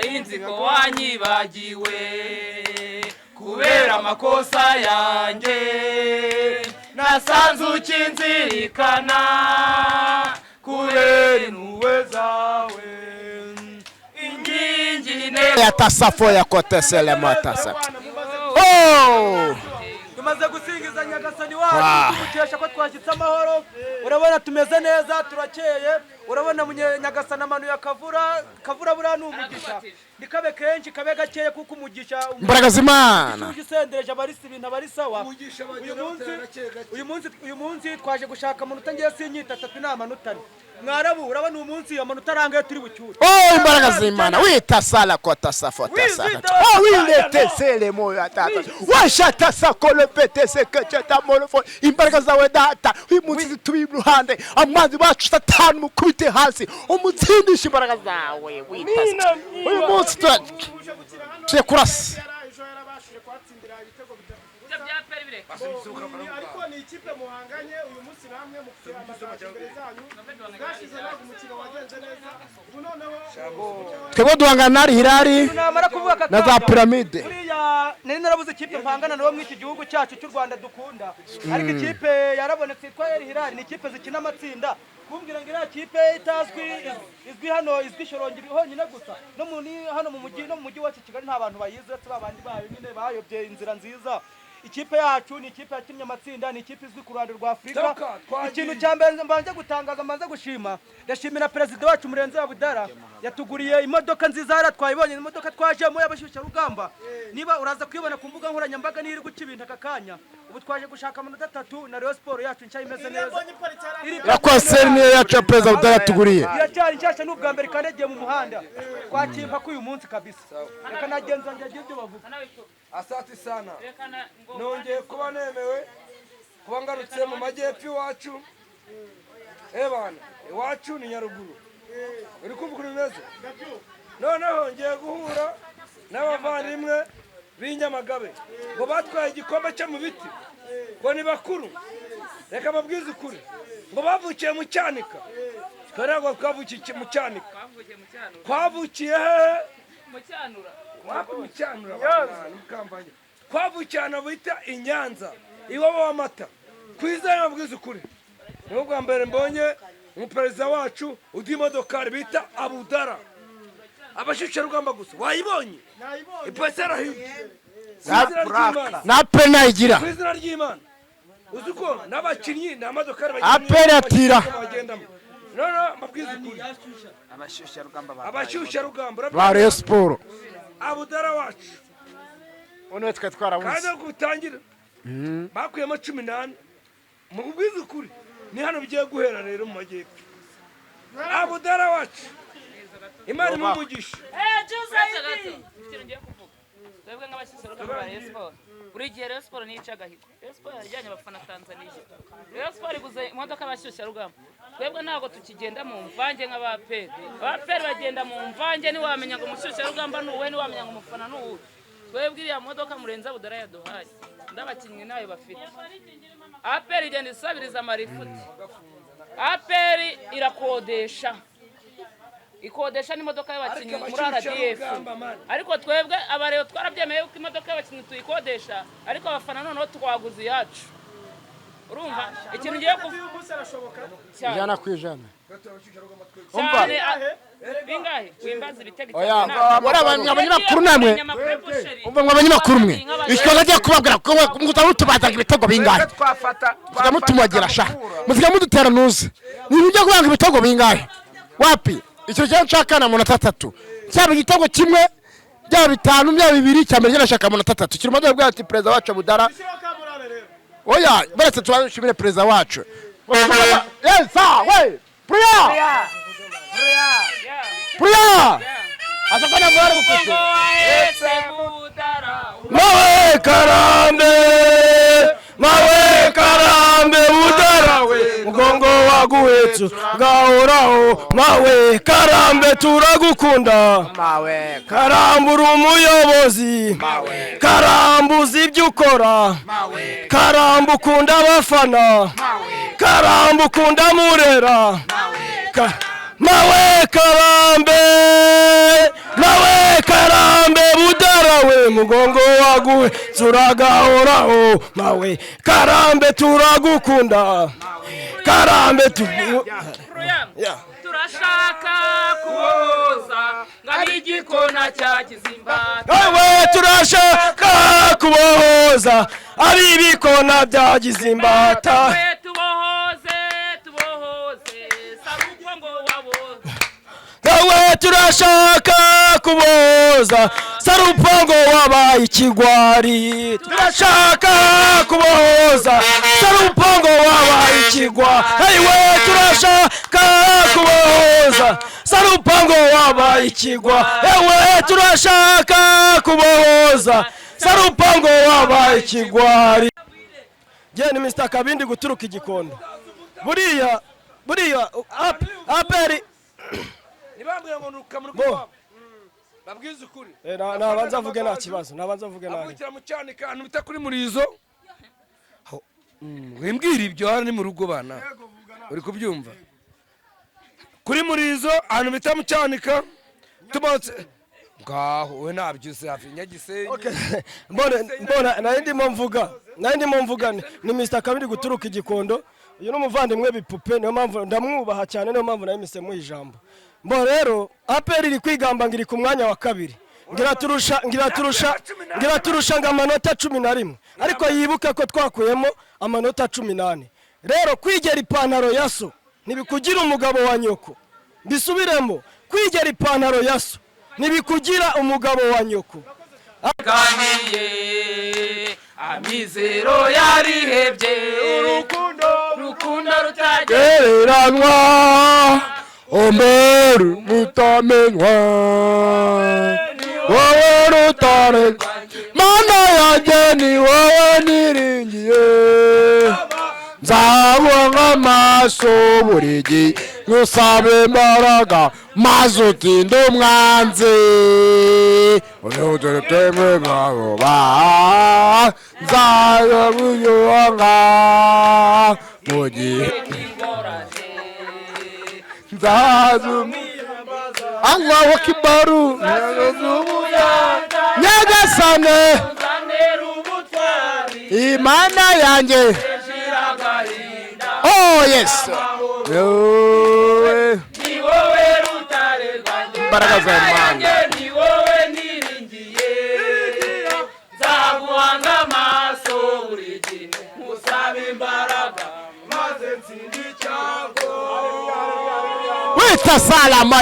Nari nzi ko wanyibagiwe kubera amakosa yanjye, nasanze ukinzirikana kubera impuhwe zawe, inkingi. Yatasafo yakotesele matasa. Oh! Tumaze gusingiza Nyagasani wacu, tumukesha ko twashyitse amahoro. Urabona tumeze neza, turakeye. Urabona Nyagasani amanuye akavura. Kavura buriya ni umugisha, ntikabe kenshi, kabe gakeya, kuko umugisha Imbaraga z'Imana. Uje usendereje abarisi, ibintu aba ari sawa. Uyu munsi twaje gushaka amanota. Ngiye sinyita atatu, ni amanota ane. Mwarabu, urabona uyu munsi amanota arangaye turi bucyure. Oh, imbaraga z'Imana. Wita sala kota safota sala. Oh, wilete sele moyo tata. Washata sakolo pete sekecheta molofo. Imbaraga zawe Data. Uyu munsi turi iruhande. Amazi bacu Satani mukubite hasi. Umutsindishe imbaraga zawe. Wita. Uyu munsi tuye kurasa. Ejo yarabashije kuhatsindira ibitego bitatu. Ibyo bya peri bireka. Ariko ni ikipe muhanganye uyu munsi, namwe mufite amagaju imbere zanyu. Bwashize ntabwo umukino wagenze neza, ubu noneho Twebwe duhangana na Al Hilal Namara kuvuga aka na za kanya, Pyramide. Buriya nari narabuze ikipe mpangana nawo muri iki gihugu cyacu cy'u Rwanda dukunda, ariko ikipe yarabonetse yitwa El Hilal. Ni ikipe zikina amatsinda. Kumbwira ngo iriya kipe itazwi, izwi hano, izwi Shyorongi honyine gusa, no mu ni hano mu mujyi, no mu mujyi wacu Kigali nta bantu bayizi uretse ba bandi bayo nyine bayobye inzira nziza. Ikipe yacu ni ikipe yakinnye amatsinda, ni ikipe izwi ku ruhando rwa Afurika. Toka, twagiye. Ikintu cya mbere mbanze gutangaza, mbanze gushima, ndashimira perezida wacu Murenzi Abudara, yatuguriye imodoka nziza. Hariya twayibonye, imodoka twajemo y'abashyushyarugamba. Niba uraza kuyibona ku mbuga nkoranyambaga, niyo iri guca ibintu aka kanya. Ubu twaje gushaka amanota atatu na Rayon Sport yacu nshya imeze neza. Ya coaster niyo yacu ya perezida Abdallah yatuguriye. Iracyari nshyashya, ni ubwa mbere ikandagiye mu muhanda. Twakimpa ko uyu munsi kabisa. Reka nagenzi wanjye agire ibyo bavuga. Asante sana, nongeye kuba nemewe kuba ngarutse mu majyepfo iwacu. Ebana, iwacu ni Nyaruguru. Uri kumva ukuntu bimeze? Noneho ngiye guhura n'abavandimwe b'inyamagabe ngo batwaye igikombe cyo mu biti, ngo ni bakuru. Reka babwize ukuri, ngo bavukiye mu Cyanika. Twe ntabwo twavukiye mu Cyanika. Twavukiye mu Cyanura. Twavukiye hehe? Mu Cyanura. Wapi mu Cyanura, mukambanye? Twavukiye ahantu bita i Nyanza, iwabo w'amata. Ku izina, babwize ukuri, niho bwa mbere mbonye umuperezida wacu undi imodokari bita Abudara, abashyushyarugamba gusa. Wayibonye ipasera hirya? Ku izina ry'Imana. Na APR nayigira. Ku izina ry'Imana, uzi ko n'abakinnyi ni amodokari APR atira. bagendamo. Noneho mbabwize ukuri, abashyushyarugamba Ba Rayon Sport. Abudara wacu. Ubu twe twarabuze. Kandi uko bitangira bakuyemo 14. Mu bwiza ukuri ni hano bigiye guhera rero mu majyepfo. Abudara wacu, Imana imuhe umugisha. Uretse gato, ikintu ngiye kuvuga, twebwe nk'abashyushyarugamba ba Rayon Sport, buri gihe Rayon Sport niyo ica agahigo. Rayon Sport yajyanye abafana Tanzania, Rayon Sport iguze imodoka y'abashyushyarugamba. Twebwe ntabwo tukigenda mu mvange nk'abaperi. Abaperi bagenda mu mvange, ntiwamenya ngo umushyushyarugamba ni uwuhe, ntiwamenya ngo umufana ni uwuhe. Twebwe iriya modoka Murenzi Abudara yaduhaye, ndabakinnyi nayo bafite. APR igenda isabiriza amarifuti. APR irakodesha, ikodesha n'imodoka y'abakinnyi muri RDF, ariko twebwe abareba twarabyemeye yuko imodoka y'abakinnyi tuyikodesha, ariko abafana noneho twaguze iyacu. Urumva ikintu ngiye kuvuga? Uyu munsi arashoboka. Cyane. 100%. Cyane. Bingahe? Wimbaza ibitego. Oya, muri abanyamakuru namwe, umva mwe abanyamakuru mwe, ikibazo agiye kubabwira ko mutamutubazaga ibitego bingahe? Twafata. Musiga mutumwagira sha, musiga mudutera nuze ni ibyo kubanga ibitego bingahe. Wapi, icyo cyo nshaka ni amanota atatu, cyaba igitego kimwe, byaba bitanu, byaba bibiri. Cya mbere nashaka amanota atatu. Kiri mu bwa ati perezida wacu Abudara. Shyiraho kamurane rero. Oya, baretse tubanze perezida wacu. Yes, we priya priya asakana mwari gufite. Mawe karambe, mawe karambe, Budara we, mugongo waguhetse gahoraho. Mawe karambe, turagukunda. Mawe. Karamba, uri umuyobozi. Karamba, uzi ibyo ukora. Karamba, ukunda abafana. Karamba, ukunda Murera. Mawe Karambe, mawe Karambe, budarawe mugongo waguwe turagahoraho. Mawe Karambe turagukunda, Karambe tu Yeah. Turashaka kubohoza ngari igikona cya Kizimba. Ewe turashaka kubohoza ari ibikona bya Gizimbata. Tubohoze, tubohoze Sarupongo waboze. Ewe turashaka kubohoza Sarupongo wabaye ikigwari. Turashaka kubohoza Sarupongo wabaye ikigwari. Ewe turashaka kubohoza Sarupongo wabaye ikigwari. Ewe turashaka kubohoza Sarupongo wabaye ikigwari. Jye ni Mr Kabindi guturuka Igikondo. Buriya buriya aperi ntibambwira ngo nuka mu rugo iwabo, babwize ukuri. Nabanza avuge nta kibazo, nabanza avuge nabi. Avukira mu Cyanika, ahantu bita kuri Murizo. Wimbwira ibyo, hano ni mu rugo bana, uri kubyumva? Kuri Murizo, ahantu bita mu Cyanika, tumanutse ngaho. We ntabyo uzi, hafi Nyagisenyi. Mbona mbona nari ndimo mvuga, nari ndimo mvuga ni Mr Kabiri guturuka Igikondo. Uyu ni umuvandimwe Bipupe, niyo mpamvu ndamwubaha cyane, niyo mpamvu nawe muha ijambo. Mbo rero APR iri kwigamba ngo iri ku mwanya wa kabiri, ngiraturusha ngiraturusha ngiraturusha ngo amanota 11, ariko yibuke ko twakuyemo amanota 14. Rero kwigera ipantaro ya so ntibikugira umugabo wa nyoko. Mbisubiremo, kwigera ipantaro ya so ntibikugira umugabo wa nyoko. Ganiye amizero yarihebye, urukundo rukundo Gereranywa omberi mutamenywa, wowe rutare Mana yanjye, ni wowe niringiye. Nzabona amaso buri gihe nkusabe imbaraga maze utinde umwanzi utemwe mwabuba nzayabuyonga mu gihe nzazu. Allahu akibaru Nyagasane Imana yanjye. Oh yes, Ni wowe rutare rwanjye, imbaraga za Imana. Ni wowe niringiye, nzaguhanga amaso buri gihe nkusaba imbaraga maze nsinde icyago. Wita salama.